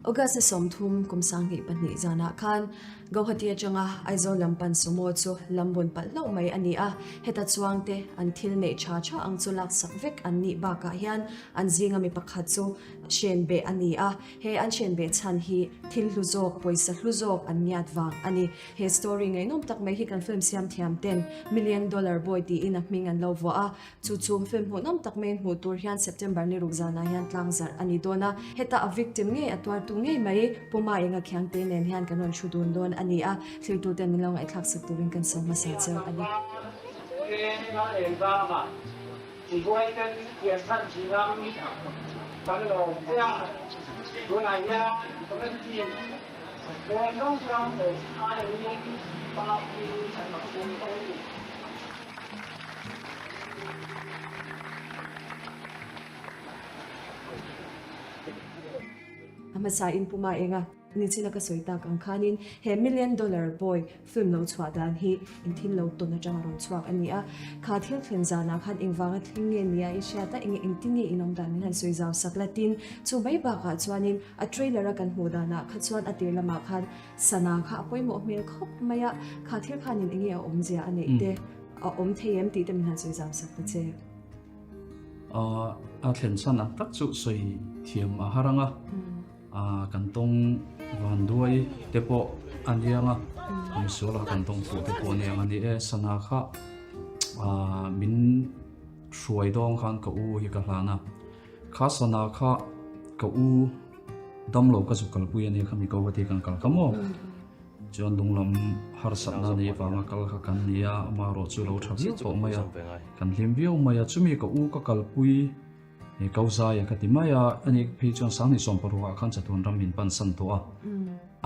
August ni 30 kum 22 zanah khan Guwahati atanga Aizawl lam pan sumo chu lambun palh hlauh mai a ni a, heta chuangte an thil neih tha tha ang chu laksak vek an nih bakah hian an zinga mi pakhat chu hren beh a ni a, he an hren beh chhan hi thil hlu zawk, pawisa hlu zawk an ngiat vang a ni. He story ngaihnawm tak mai hi kan film siam thiam ten Million Dollar Boy tiin a hming an lo vuah a, Chu chu film hmuhnawm tak mai hmuh tur hian September ni ruk zanah hian tlang zarh a ni dawn a, heta a victim ngei a tuartu ngei mai Pu Maenga Khiangte nen hian kan rawn thu dun dawn a ni a, thiltuten min lo ngaihthlak sak turin kan sawi hmasa cheu a ni. A hmasa in Puma enga nichina ka sawi tak ang khanin he Million Dollar Boy film lo chhuah dan hi in thil lo tawn atanga rawn chhuak a ni a. Kha thil thlen zanah khan engvanga thleng nge nia i hriat a, enge engtin nge in awm dan min han sawi zau sak la tin chu mai bakah chuanin a trailer a kan hmuh danah kha chuan a tir lamah khan Sana kha a pawimawh hmel khawp mai a, kha thil khanin enge a awmzia a neih te, a awm thei em tih te min han sawi zau sak ta che. A thlen chhan ang tak chu sawi thiam a har ang a, kan tawng vanduai te pawh a ni ang a, misual a kan tawng fuh te pawh a ni ang a ni e, sana kha min hruai dawng khan ka u hi ka hlan a, kha sana kha ka u Damlo ka zuk kalpui a nia khami ko heti kan kal kha maw? Chuan lunglam harsatna nei vanga kal kha kan ni a, amaherawh chu lo tha viau tawh mai a, kan hlim viau mai a, chumi ka u ka kalpui he kau zai a ka ti mai a, ani phei chuan 2016 ah khan chatuan ram min pan san tawh a,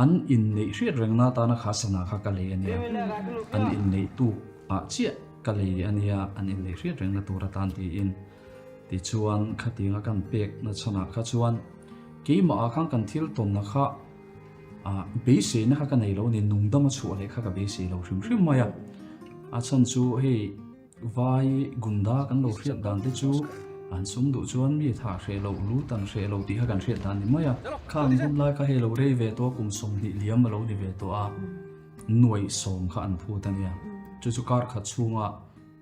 an inneih hriat rengna atana kha sana kha ka lei a nia, an inneih tuk ah chiah ka lei a nia, an inneih hriat rengna tur atan tiin. Tichuan, khatianga kan pek na chhanah kha chuan keimah ah khan kan thil tawnna kha ah beiseina kha ka nei lo a ni, nungdama chhuah leh kha ka beisei lo hrim hrim mai a. A chhan chu hei vai gunda kan lo hriat dan te chu an sum duh chuan mi thah hreh loh, lut an hreh lo tih kha kan hriat dan ni mai a. Khang hun lai kha hei lo rei ve tawh a, kum 20 liam a lo ni ve tawh a, nuaih sawm kha an phut a nia. Chu chu kar khat chhunga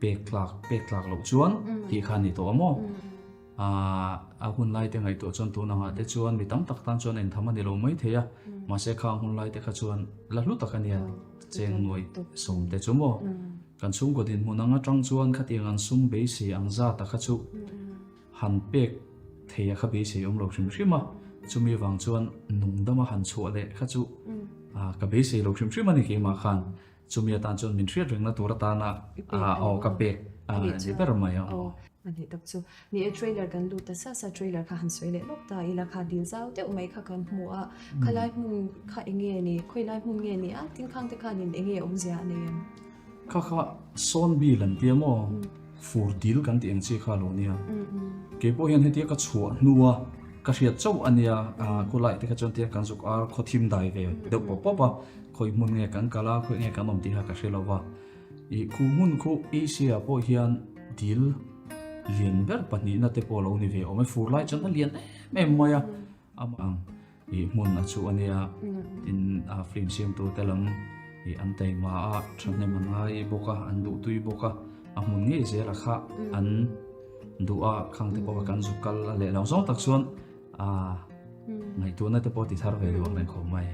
Pek tlak pek tlak loh chuan tih kha a ni tawh a maw? A hun lai te ngaihtuah chuan tun angah te chuan mi tam tak tan chuan engtham a ni lo mai thei a, mahse khang hun lai te kha chuan la hlu tak a nia cheng nuai sawm te chu maw? Kan chhungkaw dinhmun ang atang chuan khatiang an sum beisei ang zat a kha chu han pek thei a kha beisei awm lo hrim hrim a, chumi vang chuan nungdama han chhuah leh kha chu ka beisei lo hrim hrim a ni keimah khan. Chumi atan chuan min hriat rengna tur atana aw ka pek a ni ber mai ang. Aw a nih tak chu. Ni e trailer kan lut ta sa sa trailer kha han sawi leh lawk ta ila kha dil zau deuh mai kha kan hmu a, khalai hmun kha eng nge ni, khawilai hmun nge ni a, tin khang te khanin eng nge awmzia a nei em? Kha kha sawn bil an tia maw? Fur dil kan tih ang chi kha lo nia. Keipawh hian hetia ka chhuah hnua ka hriat chauh a nia, khawlai te kha chuan tia kan zuk ar khaw thim dai ve deuh pawp pawp a. Khawi hmun nge kan kal a, khawi nge kan awm tih kha ka hre lo va. Ih khu hmun khu Asia pawh hian dil lian ber pahnihna te pawh a lo ni ve awm e. Fur lai chuan a lian em em mai a. Amah ang ih hmun a chu a nia. Tin a film siamtu te lam ih an taima a, thahnem an ngai bawk a, an duhtui bawk a. A hmun ngei zela kha an duh a, khang te pawh kha kan zuk kal a leh lo zawng tak chuan A ngaihtuahna te pawh ti thar ve duh ang reng khawp mai.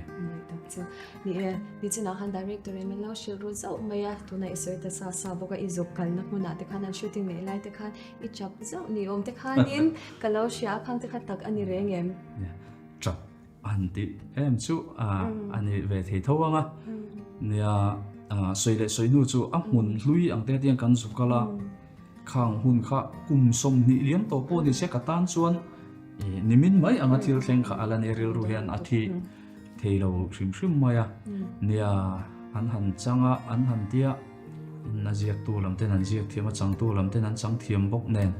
Tak chu. Ni e, nichinah khan director in min lo hrilh ru zauh mai a, tuna i sawi ta sa sa bawk a, i zuk kalna hmunah te khan an shooting neih lai te khan i chap zauh ni awm te khanin ka lo hria a, khang te kha tak a ni reng em? Chap han tih em chu a ni ve thei tho ang a. Nia, sawi leh sawi hnu chu a hmun hlui ang te tiang kan zuk kal a. Khang hun kha kum 20 liam tawh pawh ni se ka tan chuan nimin mai anga thil thleng kha a la ni rilru hian a thi thei lo hrim hrim mai a. Nia an han chang a, an han tia in a ziaktu lam ten an ziak thiam a, changtu lam ten an chang thiam bawk nen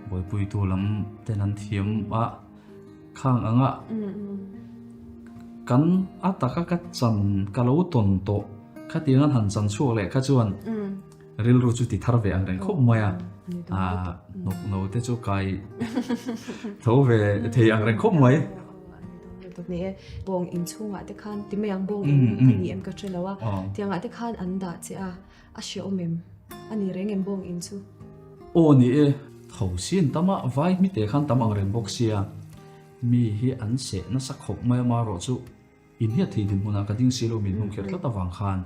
buaipuitu lam ten an thiam a. Khang anga kan a taka ka chan ka lo tawn tawh khatiang an han chan chhuak leh kha chuan Rilru chu ti thar ve ang reng khawp mai a, hnawk no te chu kai tho ve thei ang reng khawp mai. lutuk ni e. Bawng in chhungah te khan ti mai ang bawng in a ni em ka hre lo a, tiangah te khan an dah che a, a hrehawm em? A ni reng em bawng in chu? Aw ni e, tho sin tam a, vai hmite khan tam ang reng bawk sia, mi hi an seh nasa khawp mai a marawh chu Inhiat thei dinhmunah ka ding si lo min hmung kher tlat avang khan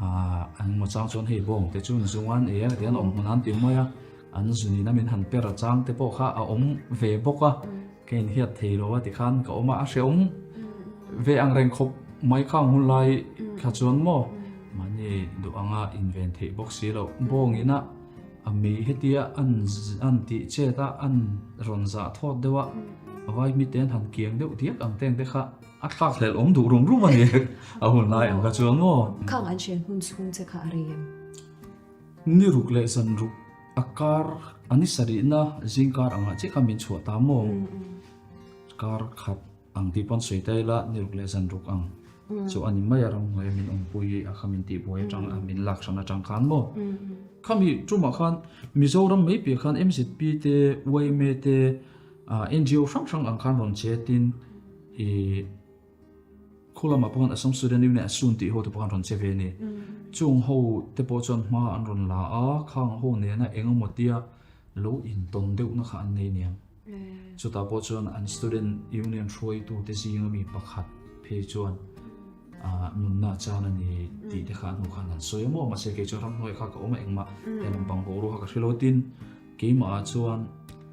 aah an engmaw chang chuan hei bawng te chu an zung an ei a ti an awm hmun an ti mai a, an zunin a min han per a chang te pawh kha a awm ve bawk a, ka inhiat thei lo a tikhan ka awm a, a hrehawm ve ang reng khawp mai khang hun lai kha chuan maw mahni duh anga inven theih bawk si loh bawngin a A mei hetia an an tih chet a, an rawn zah thawt deuh a, a vai mite an han kiang deuh diak ang teng te kha a thlak hlelh awm duh rum rum a ni a hun lai ang kha chuan maw. Khang an hrian hun chhung che kha a rei em? Ni ruk leh zan ruk a kar a ni sarihna zing kar angah chiah kha min chhuah ta maw? Kar khat. Ang tih pawn sawi ta ila ni ruk leh zan ruk ang chu a ni mai a ramhnuai a min awmpui a kha min tihbuai atang a min lak hran atang khan maw khami tumah khan Mizoram mai piah khan MZP te yma te NGO hrang hrang ang khan rawn chet in ih khu lamah pawh khan Assam Student Union a sun tih ho te pawh khan rawn che ve a ni chung ho te pawh chuan hma an rawn la a khang ho nena eng emaw tia lo intawn deuhna kha an nei aniang. Chutah pawh chuan an student union hruaitute zinga mi pakhat phei chuan nunna chan a ni tih te kha a hnu khan an sawi a maw? Mahse kei chuan ramhnuai kha ka awm a engmah he lampang boruak kha ka hre lo tin keimah ah chuan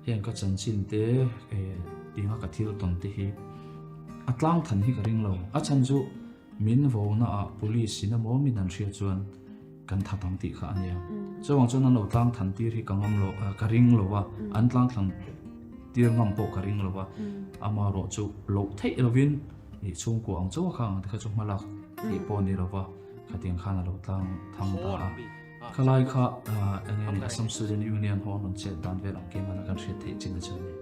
heng ka chanchin te tinga ka thil tawn te hi a tlang than hi ka ring lo. A chhan chu min vona ah police in emaw min an hriat chuan kan that ang tih kha a nia. Chuvang chuan an lo tlang than tir hi ka ngam lo, ka ring lo a, an tlang thlan tir ngam pawh ka ring lo a, amaherawh chu loh theih lovin ih chhungkua ang chauh a khang ang te kha chu hma lak theih pawh a ni lo va, khatiang khan a lo tlang thang ta a. Khalai kha eng nge ni Assam Student Union ho an rawn chet dan vel ang keimahna kan hriat theih chin a chu a ni.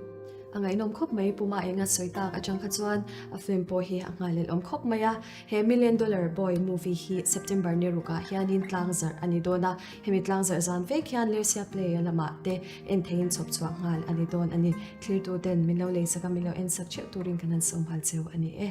A ngaihnawm khawp mai Puma enga sawi tak atang kha chuan a film pawh hi a nghalel awm khawp mai a. He Million Dollar Boy movie hi September ni rukah hianin tlangzarh a ni dawn a, hemi tlangzarh zan vek hian Lersia Play-a lamah te en theiin chhawp chhuah nghal a ni dawn a ni. Thlirtu ten min lo leisak a, min lo ensak theuh turin kan han sawm nghal cheu a ni e.